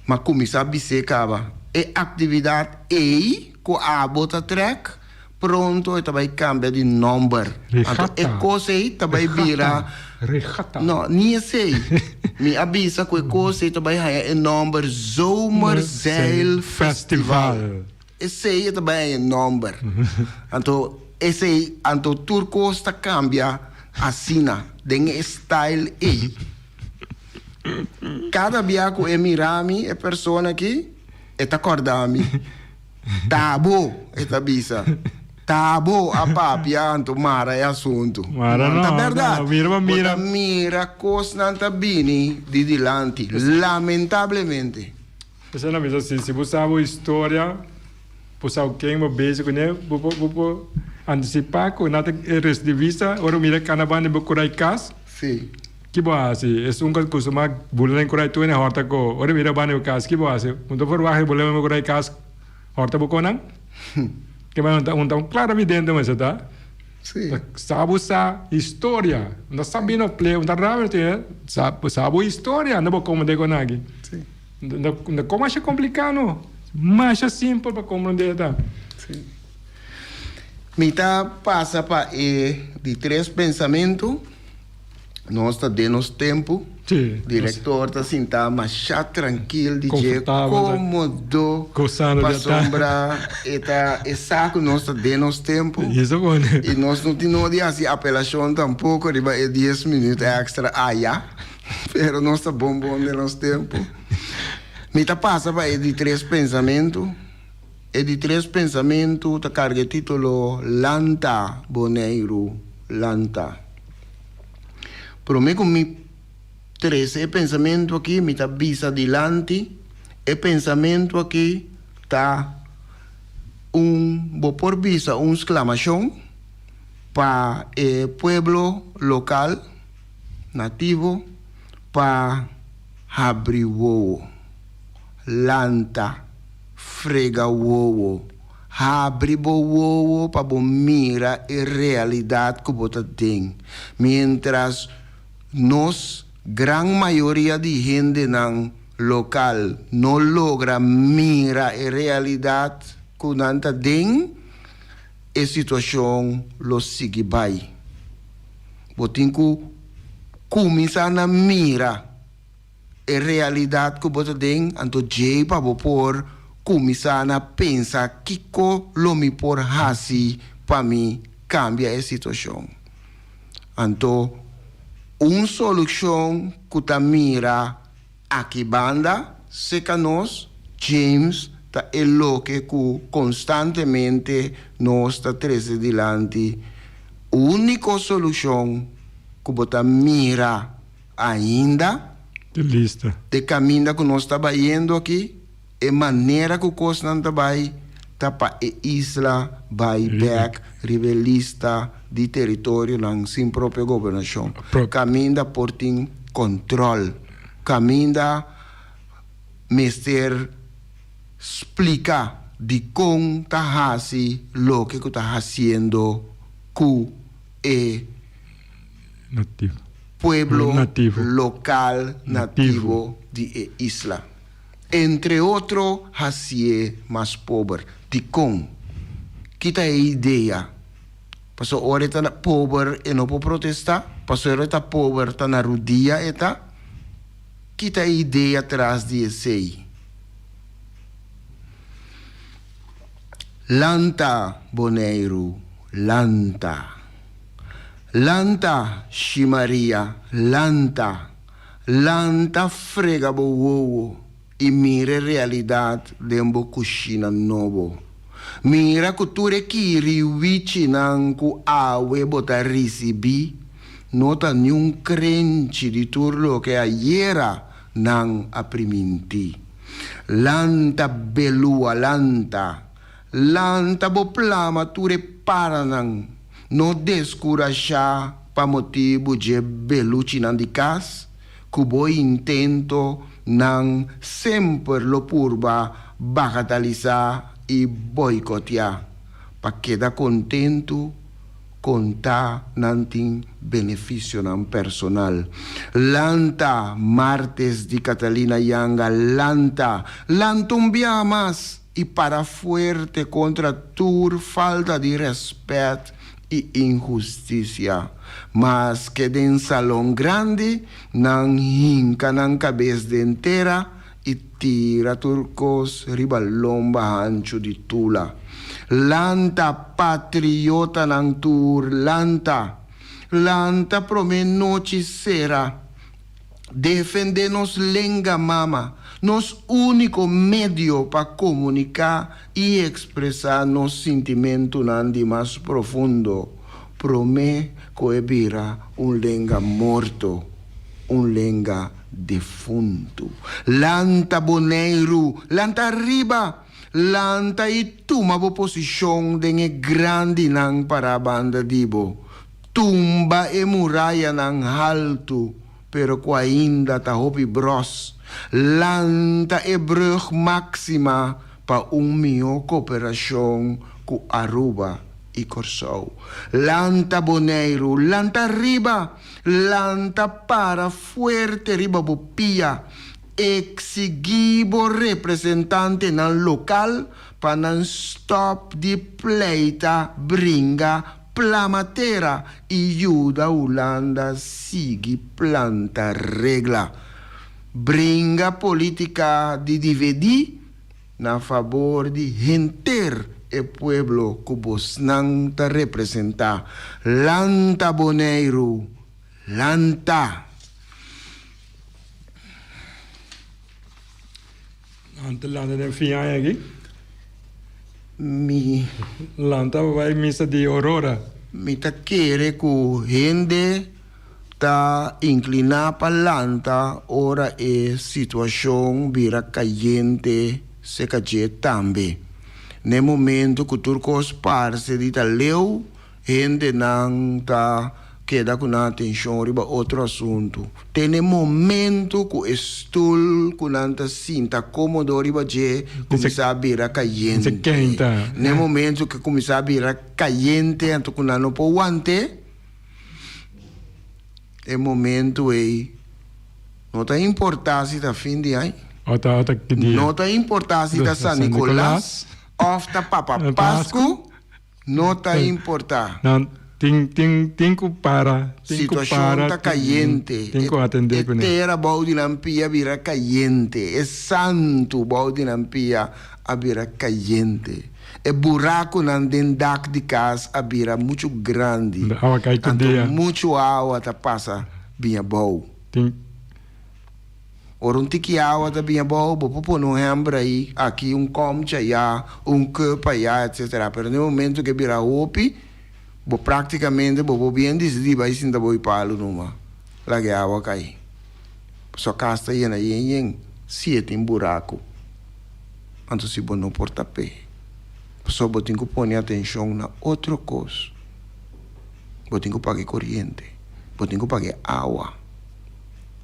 Ma kuminsá bis'é kaba. E aktividat ei ku abo ta trèk, pronto e ta bai kambia di nòmber. Anto e kos ei ta bai bira. Regata. No, ni esei. Mi a bisa ku e kos ei ta bai haña e nòmber Zomerzeil Festival. Esei e ta bai haña e nòmber. Anto esei, anto tur kos ta kambia asina, den e style ei. Kada bia ku e mira mi, e persona aki, e ta kòrda mi. Ta bo, e ta bisa. Ta bo a papia anto mara e asuntu. Mara no, Ta bèrdat. no, mira pa mira. Bo ta mira kosnan ta bini di dilanti, lamentablemente. Esei nan bisa si, si bo sa bo historia, bo sa ken bo bezig kuné, bo por bo por antisipá ku nan ta e residivista ora bo mira kanaban den bo kurai kas. Sí. Ki bo hasi? Esun ku kustumá bula den kurai tur hende hòrta ko. Ora mira banda bo kas, ki bo hasi? Un ta ferwagt e bula den bo kurai kas hòrta bo konan? Ke manera un ta un ta un klaro evidente mester ta. Sí. Ta sa bo sa historia. Un ta sa bini op play, un ta rabia tin sa bo sa bo historia, no bo komo den konaki. Sí. No ta komo asha kompliká no. Masha simpel pa komprondé ta. Mi ta pasa pa e di tres pensamentu. Nos ta den nos tempu. Director ta sinta masha trankil di dje komodo pasobra e ta e sa ku nos ta den nos tempu i nos no tin nodi hasi apelashon tampoko riba e dies minüt èkstra aya pero nos ta bon bon den nos tempu. Mi ta pasa pa e di tres pensamentu. E di tres pensamentu ta karga e título Lanta, Boneiru, lanta. Promé ku mi trese e pensamentu akí, mi ta bisa dilanti, e pensamentu akí ta un, bo por bisa un sklamashon pa e pueblo lokal, nativo, pa habri wowo, lanta. Frega wowo. Habri bo wowo pa bo mira e realidat ku bo ta den. Miéntras nos gran mayoria di hendenan lokal no logra mira e realidat ku nan ta den, e situashon lo sigui bai. Bo tin ku kuminsá na mira. E realidat ku bo ta den, anto djei pa bo por kuminsá na pensa kiko lo mi por hasi pa mi kambia e situashon. Anto un solushon ku ta mira aki banda seka nos, James, ta e loke ku konstantemente nos ta trese dilanti, úniko solushon ku bo ta mira Ainda, de kaminda ku nos ta bayendo aki, e manera ku kosnan ta bai ta pa e isla bai bèk riba e lista di teritorionan sin propio gobernashon. Kaminda por tin kòntròl, kaminda mester splika dikon ta hasi loke ku ta hasiendo ku e. Pueblo lokal nativo di e isla. Entre otro hasié mas pober. Dikon? Ki ta e idea? Pasobra ora e ta pober e no por protestá? Pasobra ora e ta pober ta na rudia e ta? Ki ta e idea tras di esei? Lanta, Boneiru, lanta. Lanta, Shi Maria, lanta. Lanta frega bo wowo i mira e realidat den bo kushina nobo. Mira ku tur e kiriwichinan ku awe bo ta risibí no ta niun krenchi di tur loke ayera nan a primintí. Lanta belua, lanta. Lanta bo plama tur e paranan. No deskurashá pa motibu dje beluchinan di kas, ku bo intento nan semper lo purba bagatalisá i boikotiá, pa keda kontentu Konta nan tin benefisionan personal. Lanta, Martes di Catalina Yanga, lanta! Lanta un biaha mas i para fuerte kontra tur falta di rèspèt i inhustisia. Maske den salon grandi nan hinka nan kabes den tera I tira tur kos riba lomba hanchu di Tula. Lanta, patriotanan tur, lanta! Lanta promé nochi sera. Defendé nos lenga mama, nos úniko medio pa komuniká i ekspresá nos sintimentunan di mas profundo, promé ku e bira un lenga morto, un lenga Defuntu. Lanta Boneiru, lanta ariba! Lanta i tuma bo posishon den e grandinan pará banda di bo. Tumba e murayanan haltu, pero ku ainda ta hopi bròs. Lanta e brùg Máxima pa un mihó koperashon ku Aruba i Kòrsou. Lanta Boneiru, lanta ariba! Lanta para fuerte riba bo pia. Eksigí bo representantenan lokal pa nan stòp di pleita, bringa, plama tera i yuda Hulanda sigui planta regla. Bringa polítika di dividí na fabor di henter e pueblo ku bosnan ta representá. Lanta Boneiru! Lanta! Lanta lanta den fin aña aki. Mi. Lanta pa bai misa di Aurora. Mi ta kere ku hende ta inkliná pa lanta ora e situashon bira kayente seka dje tambe. Na e momento ku tur kos parse di ta leu, Hendenan ta keda ku nan atenshon riba otro asuntu. Te n'e momentu ku e stul ku nan ta sinta kómodo riba dje kuminsá bira kayente. N'e momentu ku e kuminsá bira kayente anto ku nan no por want'é, e momentu ei no ta importá si ta fin di aña, no ta importá si ta San Nikolas òf ta Papa Pasku. No ta importá. Nan tin tin tin ku para, tin ku Situashon para, ta kayente. tin ku atendé E kuné. tera bou di nan pia bira kayente. E santu bou di nan pia a bira kayente. E burakunan den dak di kas a bira muchu grandi. De awa kai tur Anto dia. muchu awa ta pasa biña bou. Tin. Ora un tiki awa ta bin abou, bo por pone un hember ayi, aki, un komchi aya, un cup aya, etcetera. Pero na e momento ke bira hopi, bo praktikamente bo por bien disidí bai sinta bo i palu numa, laga e awa kai. Pasobra kas ta yena yen yen, si e tin buraku, anto si bo no por tap'é. Pasobra bo tin ku pone atenshon na otro kos. Bo tin ku paga e koriente, bo tin ku paga e awa.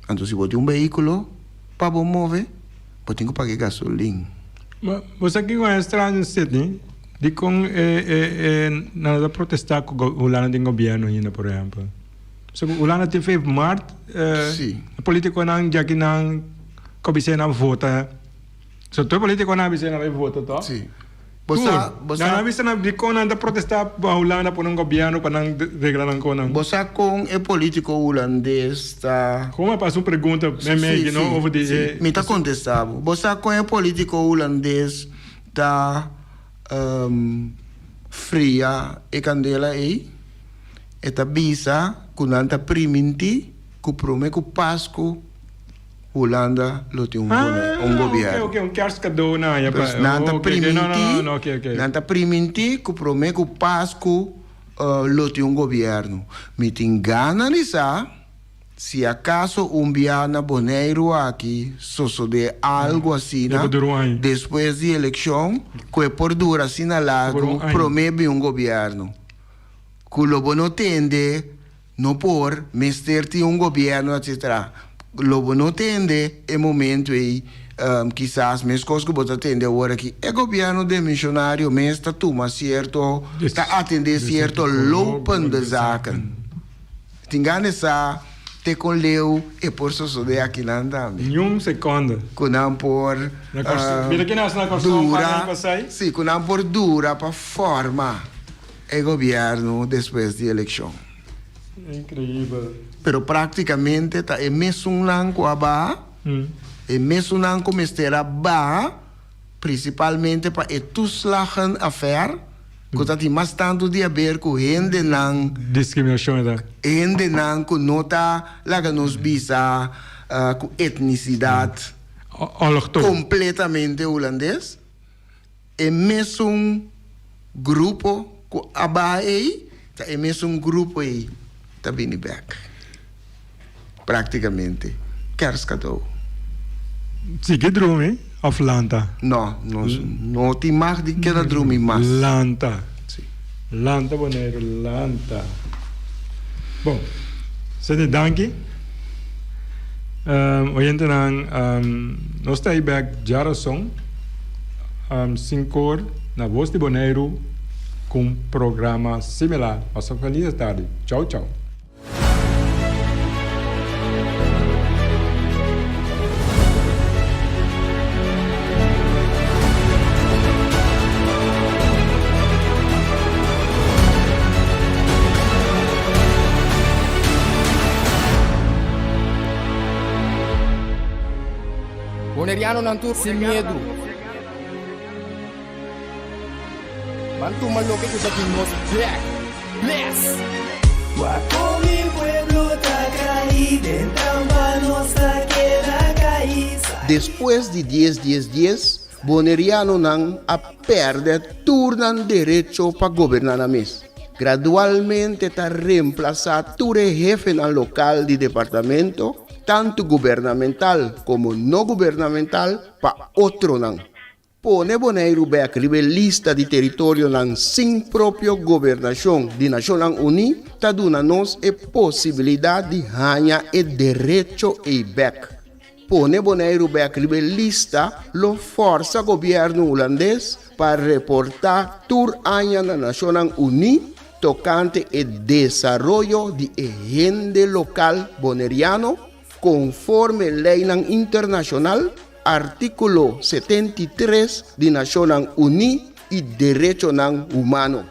Anto si bo tin un vehículo pa bo move, bo tin ku paga e gasolin. Ma bo sa kiko a straño Sidney? Dikon e e e nan ta protesta ku Hulanda tin gobierno ainda por ehempel? So ku Hulanda tin 5 maart Si. e politikonan djaki nan ku a bis'é nan vota. So tur politikonan a bis'é nan bai vota to? Si. Bo sa, bo sa. Nan a bisa nan dikon nan ta protesta pa Hulanda pone un gobièrnu pa nan regla nan konan. Bo sa kon e politiko hulandes ta. Kon a pasa un pregunta mei mei no over di e. Si, mi ta kontesta bo. Bo sa kon e politiko hulandes ta fria e kandela ei? E ta bisa ku nan ta primintí ku promé ku Pasku. Hulanda lo tin un un gobierno. Ah, ok, ok, un kerstcadeau na ya pa. Pues nan ta ok, ok, primintí, no, no, no, ok, ok. nan ta primintí ku promé ku Pasku lo tin un gobierno. Mi tin gana di sa si akaso un bia na Boneiru aki sosodé algu asina E por dura un aña. despues di elekshon ku e por dura asina E por largu un aña. promé bin un gobierno. Ku lo bo no tende No por, mester tin un gobierno etc. Lo bo no tende e momento ei, kisas mescos cu bo ta tende awor aki, e gobierno demisionario mes ta tuma cierto, ta atende cierto lopende zaken. Tin gana sa te con leu e por sosode akinan tambe. Ni un seconde. Cu nan por dura, si, cu nan por dura pa forma e gobierno despues di eleccion. Increibel. Pero practicamente ta e mesunnan cu a baha, e mesunnan cu mester a baha, principalmente pa e toeslagenaffaire, cu ta tin mas tanto di haber cu hendenan. Discriminacion e ta. Hendenan cu no ta laga nos bisa cu etnicidad Allochtoon. completamente Hulandes. E mesun grupo ku a baha ei, ta e mesun grupo ei ta bini bek. Praktikamente kerstcadeau. Sigui drumi of lanta? No, nos no tin mag di keda drumi mas. Lanta. Si. Lanta Boneiru, lanta. Bon, Cindy danki. Oyentenan, nos ta ei bek djarason sinkor na Voz di Boneiru ku un programa similar. Pasa felis tardi. Chau chau. Bonerianonan tur sin miedu. Ban tuma loke ku ta di nos bek. Bless! Wak kon mi pueblo ta kai den trampa nos ta keda kai. Despues di dies dies dies, Bonerianonan a pèrdè tur nan derecho pa goberná nan mes. Gradualmente ta remplasá tur e hefenan lokal di departamento, tantu gubernamental komo no gubernamental, pa otronan. Pone Boneiru bèk riba e lista di teritorionan sin propio gobernashon di Nashonnan Uní ta duna nos e posibilidat di haña e derecho ei bèk. Pone Boneiru bèk riba e lista lo fòrsa gobièrnu hulandes pa reportá tur aña na Nashonnan Uní tokante e desaroyo di e hende lokal boneriano konforme leinan internashonal, artíkulo 73 di Nashonnan Uní i derechonan humano.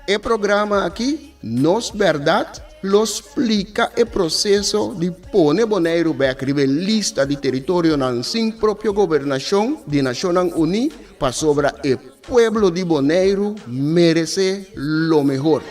E programa aki, Nos Bèrdat, lo splika e proseso di pone Boneiru bèk riba e lista di teritorionan sin propio gobernashon di Nashonnan Uní pasobra e pueblo di Boneiru meresé lo mehor.